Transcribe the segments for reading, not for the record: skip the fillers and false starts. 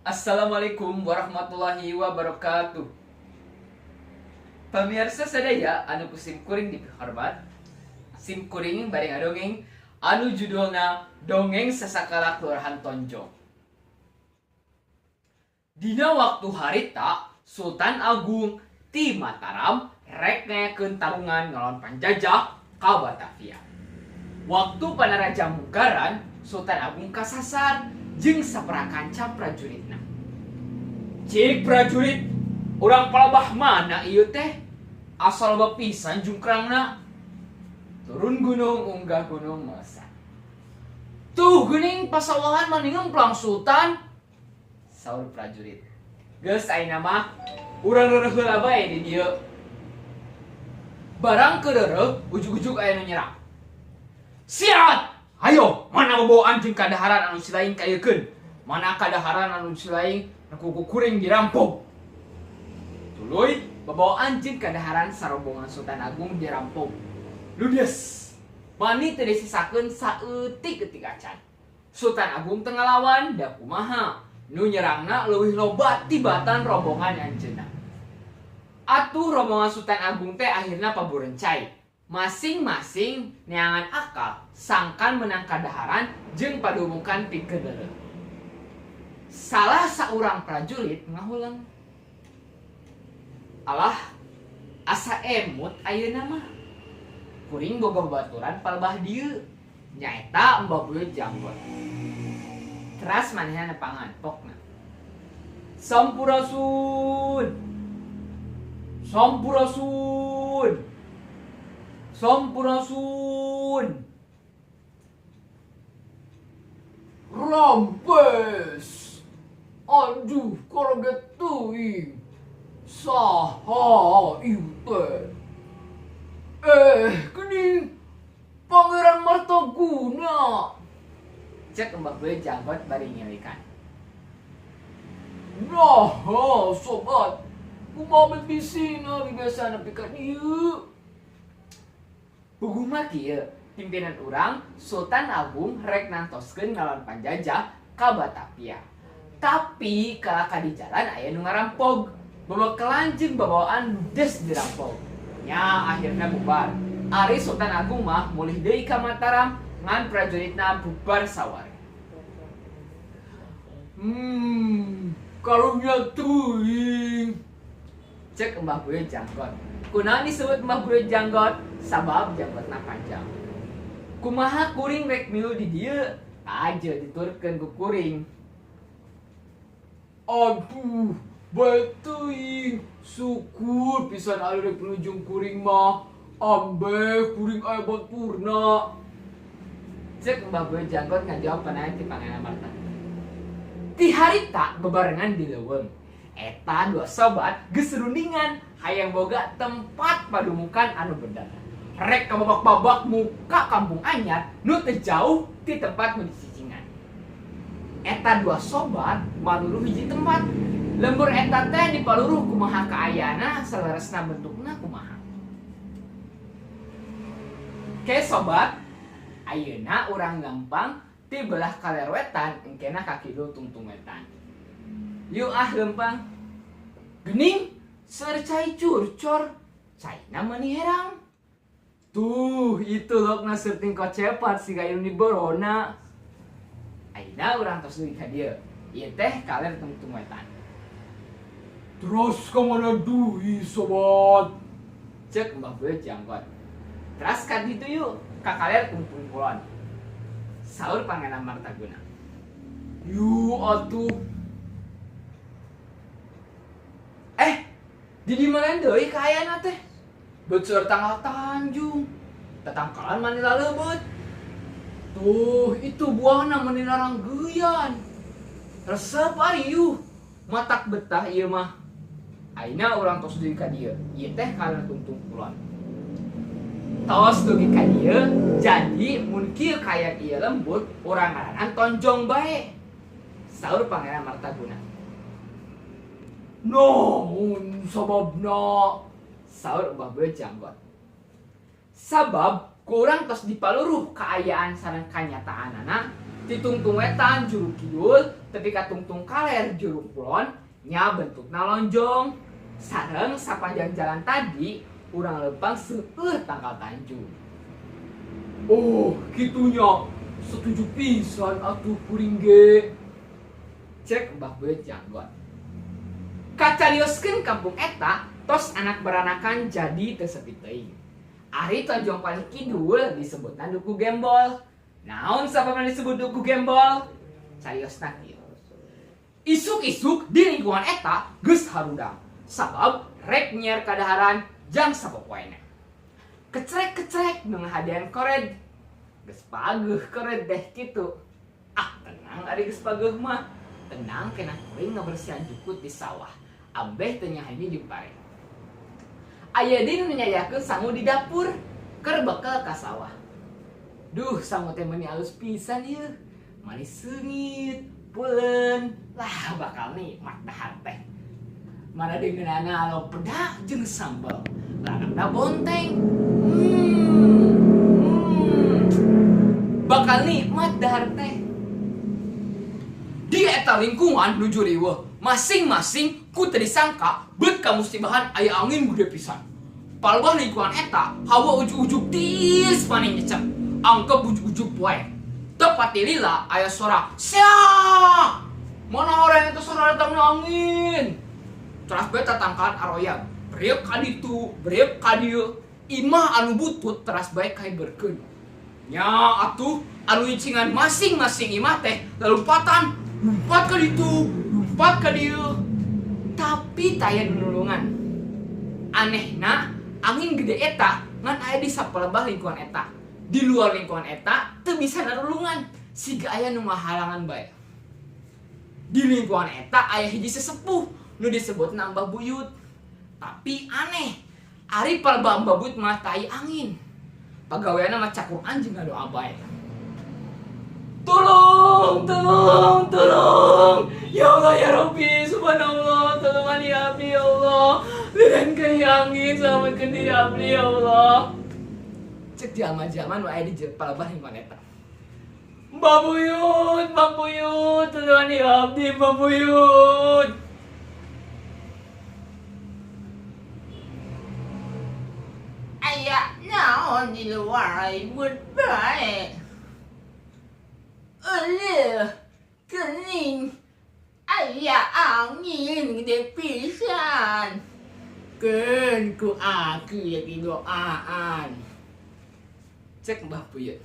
Assalamualaikum warahmatullahi wabarakatuh. Pamirsa sadaya anu ku sim kuring dipihormat. Sim kuring bade ngadongeng anu judulna Dongeng Sasakala Kelurahan Tonjong. Dina waktu harita Sultan Agung ti Mataram rek ngayakeun tarungan ngalawan panjajah ka Batavia. Waktu panaraja munggaran, Sultan Agung kasasar jeung saparakanca prajuritna. Cik prajurit, urang palebah mana ieu teh? Asa loba pisan jungkrangna. Turun gunung unggah gunung melesat. Tuh geuning pasawahan mani ngemplang Sultan. Saur prajurit. Geus ayeuna mah urang reureuh heula bae di dieu. Barang keur reureuh ujug-ujug aya nu nyerang. Siat! Hayo, mana babawaan jeung kadaharan anu silaing kayekeun? Mana kadaharan anu silaing ku kuring dirampok? Tuluy babawaan jeung kadaharan sarombongan Sultan Agung dirampok. Ludes. Mani teu disisakeun saeutik-eutik acan. Sultan Agung teu ngalawan da kumaha? Nu nyerangna leuwih loba tibatan rombongan anjeunna. Atuh rombongan Sultan Agung teh akhirna paburencai. Masing-masing neangan akal sangkan menang kadaharan jeung padumukan pikeun leuleuh. Salah saurang prajurit ngahuleng. Alah, asa emut ayeuna mah. Kuring boga babaturan palebah dieu. Nyaeta Mbah Buyut Janggot. Teras manehna nepangan pokna. Sampurasun. Sampurasun. Sampurasun. Rampes. Aduh, kareget teuing. Saha ieu teh? Geuning Pangeran Martaguna. Cek Mbah Buyut Janggot bari ngilikan. Nah, sobat, kumaha bisina biasa nepi ka dieu. Puguh mah kieu, pimpinan urang Sultan Agung rek nantoskeun ngalawan panjajah ka Batavia. Tapi kalaka di jalan aya nu ngarampog. Babekelan jeung babawaan ludes dirampog. Nya akhirna bubar. Ari Sultan Agung mah mulih deui ka Mataram ngan prajuritna bubar saware. Karunya teuing. Cek Mbah Buyut Janggot. Kunaon disebut Mbah Buyut Janggot? Sabab janggotna panjang. Kumaha kuring rek milu di dieu? Aja diturkeun ku kuring. Aduh, bae teuing. Syukur pisan ari rek penunjung kuring mah. Ambeh kuring aya baturna. Cek Mbah Buyut Janggot ngajawab pananya ti Pangeran Marta. Ti harita bebarengan di leuweung. Eta dua sobat geus rundingan hayang boga tempat padumukan anu bener. Rek ka babak-babak muka kampung anyar nu teu jauh ti tempat nu dicicingan. Eta dua sobat maluruh hiji tempat. Lembur eta teh dipaluruh kumaha kaayana saleresna bentukna kumaha. Ke sobat, ayeuna urang lempang ti belah kaler wetan engkena ka kidul tungtung wetan. Yuk ah lempang. Gening seur cai curcor, caina meuni herang. Tuh, itu lokna surting kocepat siga ilmu di borona. Ayeuna urang tos dugi ka dieu. Ieu teh kaler tungtung wetan. Terus ka mana deui sobat? Cek Mbah Buyut Janggot. Teras ka ditu yuk, ka kaler tungtung kulon. Saur Pangeran Martaguna. Yuk atuh. Di di mana deui kaayana teh? Beut seueur tanggal Tanjung. Tatangkalan mani lalebeut. Tuh, itu buahna mani naranggeyan. Resep ari yuh. Matak betah ieu mah. Ayeuna urang tos dugi ka dieu. Ieu teh kaler tungtung kulon. Tos dugi ka dieu, jadi mun kieu kaayaan ieu lembut, urang ngaranan tonjong bae. Saur Pangeran Martaguna. Naon sababna? Saur Mbah Buyut Janggot. Sabab kurang tos dipaluruh kaayaan sareng kanyataanana Ti tungtung wetan juru kidul tepi ka tungtung kaler juru kulon nya bentukna lonjong. Sareng sapanjang jalan tadi urang lempang seueur tangkal tanjung. Oh kitu nya, satuju pisan atuh kuring ge. Cek Mbah Buyut Janggot. Kacarioskeun kampung eta tos anak baranakan jadi teu sepi teuing. Ari tojong palih kidul disebutna Dukuh Gembol. Naon sababna disebut Dukuh Gembol? Cariosna kieu. Isuk-isuk di lingkungan eta geus harudang sabab rek nyiar kadaharan jang sapopoena. Kecrek-kecrek nu ngahadean kored. Geus pageuh kored deh kitu. Ah tenang ari geus pageuh mah. Tenang kenah kuring ngabersihan jukut di sawah. Ambeh teu nyahanyi jeung pare. Aya deui nu nyayakeun sangu di dapur keur bekel ka sawah. Duh sangu teh meuni alus pisan ieu. Manis seungit, pulen, lah bakal nikmat dahar teh. Mana deungeunana lauk peda jeung sambel, lalakna bonteng. Bakal nikmat dahar teh. Di eta lingkungan nuju riweuh, masing-masing ku teu disangka beut kamusibahan aya angin gede pisan. Palebah lingkungan eta hawa ujug-ujug tiis maning nyecep, angkep ujug-ujug poek. Teu pati lila aya sora Siak! Mana orang eta sora datangna angin? Teras bae tatangkalan aroyag, breuk ka ditu, breuk ka dieu. Imah anu butut teras bae kahiberkeun. Nya atuh anu nyicingan masing-masing imah teh lalumpatan, lumpat ka ditu, lumpat ka dieu. Tapi taya nu nulungan. Anehna angin gede eta ngan aya di sapalebah lingkungan eta. Di luar lingkungan eta teu bisa narulungan, siga aya nu ngahalangan bae. Di lingkungan eta aya hiji sesepuh nu disebutna Mbah Buyut. Tapi aneh, ari palebah Mbah Buyut mah teu aya angin. Pagaweanna maca Quran jeung ngadoa bae. Tulung, tulung, tulung. Ya Allah ya Rabbi, subhanallah, tulungan ya abdi ya Allah. Lirenkeun angin, selamatkeun diri abdi ya Allah. Cek jalma-jalma nu aya di palebah lingkungan eta. Mbah Buyut, Mbah Buyut, tulungan ya abdi, Mbah Buyut. Aya naon di luar ribut bae. Eleuh, geuning aya angin gede pisan. Keun ku aki didoaan. Cek Mbah Buyut.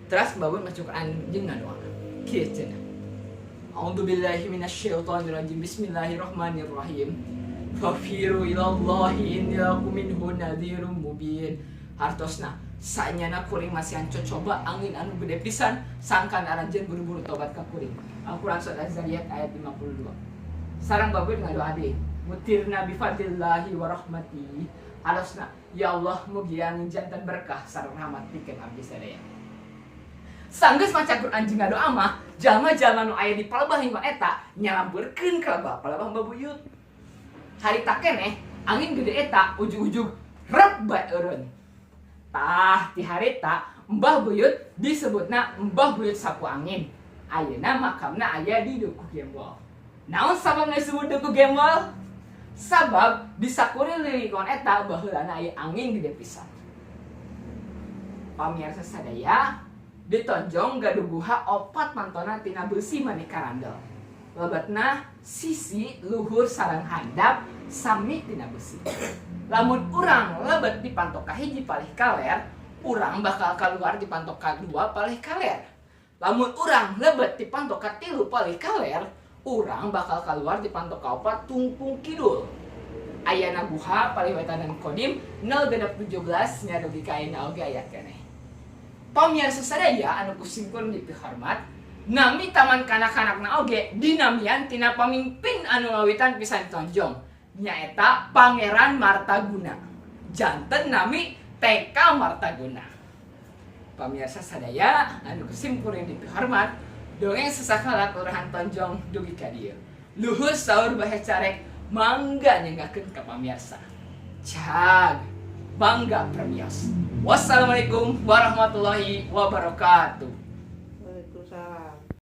Teras Mbah Buyut maca Quran jeung ngadoa. Kieu cenah. A'udzubillahi minasyaitonirrajim. Bismillahirrahmanirrahim. Fafiru ilallahi inni lakum minhu nadhirum mubin. Hartosna sanyana kuring masihan cocoba angin anu gede pisan sangkan aranjeun buru-buru tobat ka kuring. Al-Quran surat Az-Zariyat ayat 52. Sareng Mbah Buyut ngadoa deui. Mutirna bifadlillahi wa rahmatihi. Hartosna ya Allah mugi angin jantan berkah sareng rahmat pikeun abdi sadaya. Sanggeus maca Quran jeung ngadoa mah jalma-jalma nu aya di palebah lingkungan eta nyalampeurkeun ka palebah Mbah Buyut. Harita keneh angin gede eta ujug-ujug rep bae eureun. Tah ti harita Mbah Buyut disebutna Mbah Buyut Sapu Angin. Ayeuna makamna aya di Dukuh Gembol. Naon sababna disebut Dukuh Gembol? Sabab di sakuriling lingkungan eta baheulana aya angin gede pisan. Pamirsa sadaya ditonjong gaduh guha opat mantona tina beusi maneka randel. Lebetna sisi luhur sareng handap sami tina beusi. Lamun urang lebet di pantok kahiji palih kaler, urang bakal kaluar di pantok kadua palih kaler. Lamun urang lebet di pantok katilu palih kaler, urang bakal kaluar di pantok kaopat tungtung kidul. Ayana guha palih wetanan kodim 0617 nya dugi ka ayeuna oge aya keneh. Pamirsa sadaya anu ku simkuring dipihormat, nami taman kanak-kanakna oge dinamian tina pamimpin anu ngawitan pisan tonjong, nyaeta Pangeran Martaguna. Janten nami TK Martaguna. Pamirsa sadaya anu ku simkuring dipihormat, dongeng sasakala Kelurahan Tonjong dugi ka dieu. Luhur saur bahe carek mangga nyanggakeun ka pamirsa. Cag bangga premios. Wassalamualaikum warahmatullahi wabarakatuh.